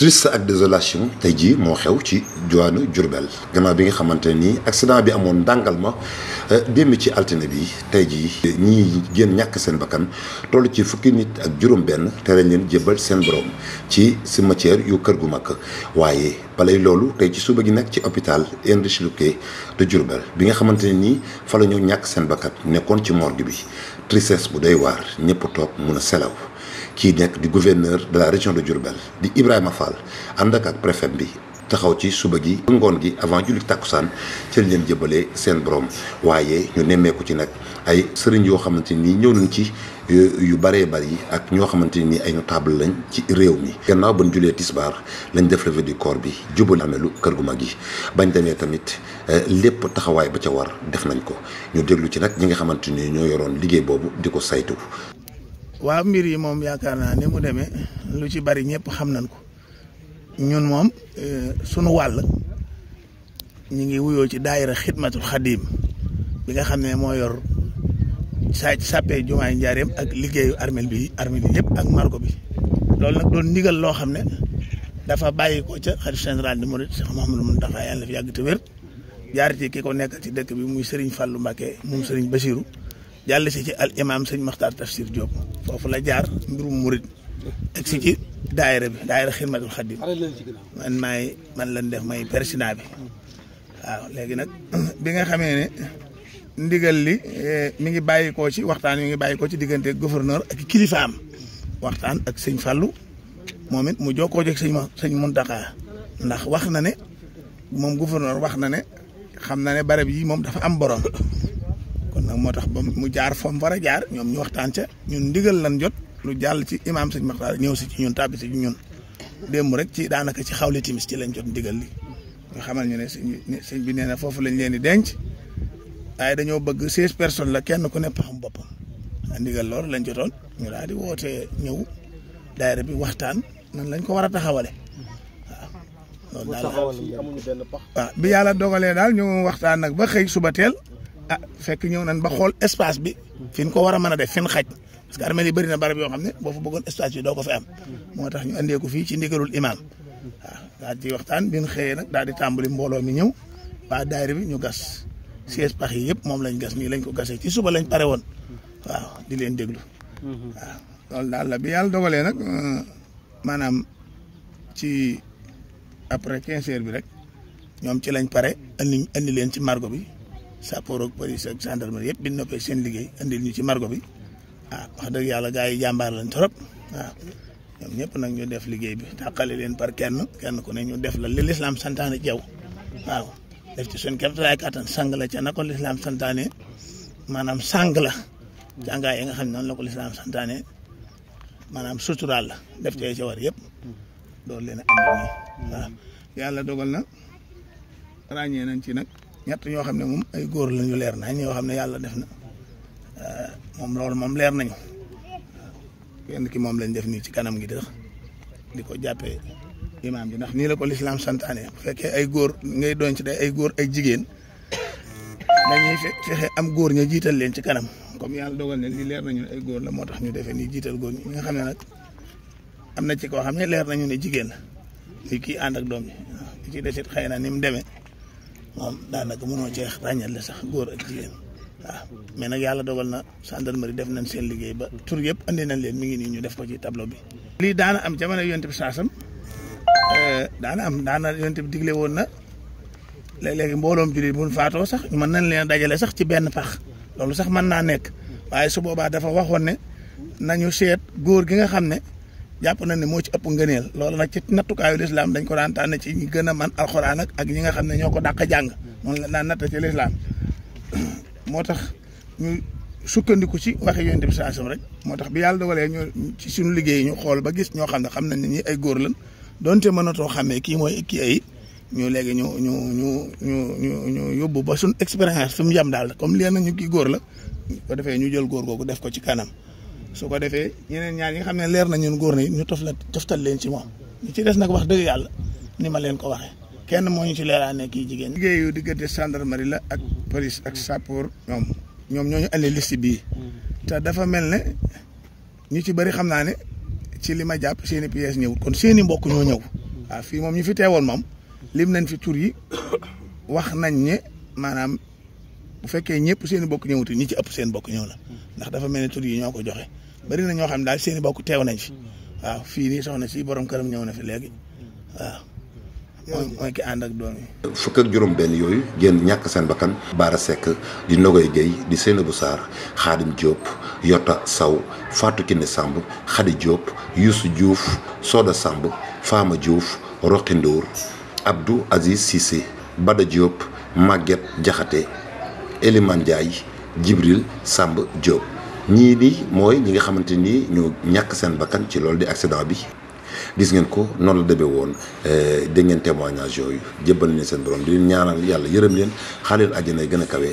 triste ak désolation tey jii moo xew ci diwaanu Diourbel gannaaw bi nga xamante ni accident bi amoon ndàngal ma démb ci altine bi tey jii ñii génn ñàkk seen bakkan toll ci fukki nit ak juróom-benn te lañ leen jébbal seen borom ci cimetière yu kër gu mag waaye balay loolu tey ci suba gi nag ci hôpital Heinrich Leucke de Diourbel bi nga xamante ne nii fa la ñu ñàkk seen bakkan nekkoon ci morgue bi tristesse bu doy waar ñëpp toog mun a selaw. kii nekk di gouverneur de la région de Diourbel di Ibrahima Fall ànd ak préfet bi taxaw ci suba gi ngoon gi avant julli tàkkusaan ci lañ leen jëbalee seen borom waaye ñu nemmeeku ci nag ay sëriñ yoo xamante ni ñëw nañ ci yu bëree bëri ak ñoo xamante ni ay notable lañ ci réew mi. gannaaw bañ julee tisbaar lañ def levée du corps bi jubal amelu kër gu mag yi bañ demee tamit lépp taxawaay ba ca war def nañ ko ñu déglu ci nag ñi nga xamante ni ñoo yoroon liggéey boobu di ko saytu. waaw mbir yi moom yaakaar naa ni mu demee lu ci bari ñëpp xam nañ ko ñun moom sunu wàll ñu ngi wuyoo ci daayira xidmatul xadim bi nga xam ne moo yor sàppee jumaay njaareem ak liggéeyu armel yi yëpp ak margo bi loolu nag doon ndigal loo xam ne dafa bàyyi ko ca xalif général di Mouride Cheikh Mouhamadou Mountakha yàlla fi yàgg te wér jaar ci ki ko nekkal ci dëkk bi muy Serigne Fallou Mbacké moom Serigne Bassirou jàll si ci al imam sëñ Makhtar Tafsir Diop foofu la jaar mbirum murid ak si ci daayira bi daayira xidmatul xadim man lan def may président bi waaw léegi nag bi nga xamee ne ndigal li mi ngi bàyyi koo ci waxtaan mi ngi bàyyi koo ci diggante gouverneur ak kilifaam waxtaan ak sëñ Fallou moom it mu jokkoo ak sëñ Mountakha ndax wax na ne moom gouverneur wax na ne xam na ne barab yi moom dafa am borom. kon nag moo tax ba mu jaar fa mu war a jaar ñoom ñu waxtaan ca ñun ndigal lan jot lu jàll ci imaam sëñ Maxtaar ñëw si ci ñun tàbbi si ci ñun démb rek ci daanaka ci xawle timis ci lañ jot ndigal li nga xamal ñu ne sëñ bi nee na foofu lañ leen di denc waaye dañoo bëgg 16 personnes la kenn ku ne paxam boppam ndigal loolu lañ jotoon ñu daal di wootee ñëw daayira bi waxtaan nan lañ ko war a taxawale waaw loolu daal waaw bi yàlla dogalee daal ñu waxtaan nag ba xëy suba teel fekk ñëw nañ ba xool espace bi fi ñu ko war a mën a def fi ñu xaj parce que armée yi bëri na barab yoo xam ne boo fa bëggoon espace bi doo ko fi am moo tax ñu andee ko fii ci ndigalul imam waaw daal ci waxtaan bi ñu xëyee nag daal di tàmbali mbooloo mi ñëw waa daayira bi ñu gas 16 pax yi yëpp moom lañ gas nii lañ ko gasee ci suba lañ pare woon waaw di leen déglu waaw loolu daal la bi yàlla dogalee nag maanaam ci après 15 heures bi rek ñoom ci lañ pare andi leen ci margo bi sapeur ak police ak gendarmerie yëpp bi ñu noppee seen liggéey andil ñu ci margo bi wax dëgg yàlla gars yi jàmbaar lañ trop waaw ñoom ñëpp nag ñu def liggéey bi tàqale leen par kenn ku ne ñu def la li lislaam santaane jaw waaw def ci suñ kéemtalaay kattan sang la ca na ko lislaam santaane maanaam sang la jàngaay yi nga xam ne noonu la ko lislaam santaane maanaam suturaal la def ci ca war yëpp doolu leen a andi nii waaw yàlla dogal na ràññee nañ ci nag ñett ñoo xam ne moom ay góor lañu leer nañ ñoo xam ne yàlla def na moom loolu moom leer nañu kenn ki moom lañ def nii ci kanam gi tax di ko jàppee imaam bi ndax nii la ko lislaam santaane bu fekkee ay góor ngay doon ci day ay góor ay jigéen dañuy fexe am góor ña jiital leen ci kanam comme yàlla dogal ne li leer nañu ne ay góor la moo tax ñu defee nii jiital góor ñi nga xam ne nag am na ci koo xam ne leer nañu ne jigéen la ni kii ànd ak doom bi li ci desit xëy na ni mu demee moom daanaka mënoo cee ràññal la sax góor ak jigéen waaw mais nag yàlla dogal na gendarmerie def nañ seen liggéey ba tur yëpp andi nañ leen mi ngi nii ñu def ko ci tableau bi. lii daana am jamono yonent bi saasam daana yonent bi digle woon na léeg-léegi mbooloom jullit bu ñu faatoo sax mën nañ leen dajale sax ci benn pax loolu sax mën naa nekk waaye su boobaa dafa waxoon ne nañu seet góor gi nga xam ne jàpp na ne moo ci ëpp ngëneel loolu nag ci nattukaayu lislaam dañ ko daan tànn ci ñi gën a man alxuraan ak ñi nga xam ne ñoo ko dàq jàng noonu la daan natt ci lislaam moo tax ñu sukkandiku ci waxe yonent bi saasam rek moo tax bi yàlla dogalee ñu ci suñu liggéey ñu xool ba gis ñoo xam ne xam nañ ne ñi ay góor lan donte mënatoo xamee kii mooy kii ay ñu léegi ñu yóbbu ba suñu expérience fi mu yem daal comme leen ñu kii góor la ko defee ñu jël góor googu def ko ci kanam su ko defee ñeneen ñaar yi nga xam ne leer na ñun góor na ñu toftal leen ci moom ñu ci des nag wax dëgg yàlla ni ma leen ko waxee kenn moo ñu ci leeraane kii jigéen liggéeyu diggante gendarmerie la ak police ak sapeur ñoom ñoo ñu andi liste bii te dafa mel ne ñu ci bëri xam naa ne ci li ma jàpp seen i pièces ñëwul kon seen i mbokk ñoo ñëw waaw fii moom ñu fi teewoon moom lim nañ fi tur yi wax nañ ne maanaam bu fekkee ñëpp seen i bokk ñëwut ñi ci ëpp seen bokk ñëw la ndax dafa mel ne tur yi ñoo ko joxe bari na ñoo xam ne daal seen i bokk teew nañ fi waaw fii nii soxna si borom këram ñëw na fi léegi waaw mooy ki ànd ak doom yi. fukk ak juróom-benn yooyu génn ñàkk seen bakkan. Baara Seck di Nogoy Guèye di Seynabou Sarr Khadim Diop Yota Saw Fatou Kiné Samb Khady Diop Youssou Diouf Soda Samb Fama Diouf Roqi Ndour Abdou Aziz Cissé Bada Diop Maguette Diakhaté Elimane Ndiaye Djibril Samb Diop ñii ni mooy ñi nga xamante ni ñu ñàkk seen bakkan ci loolu di accident bi. gis ngeen ko noonu la demee woon dégg ngeen témoignage yooyu jébbal leen seen borom di leen ñaanal yàlla yërëm leen xaaleen àjjana yi gën a kawe.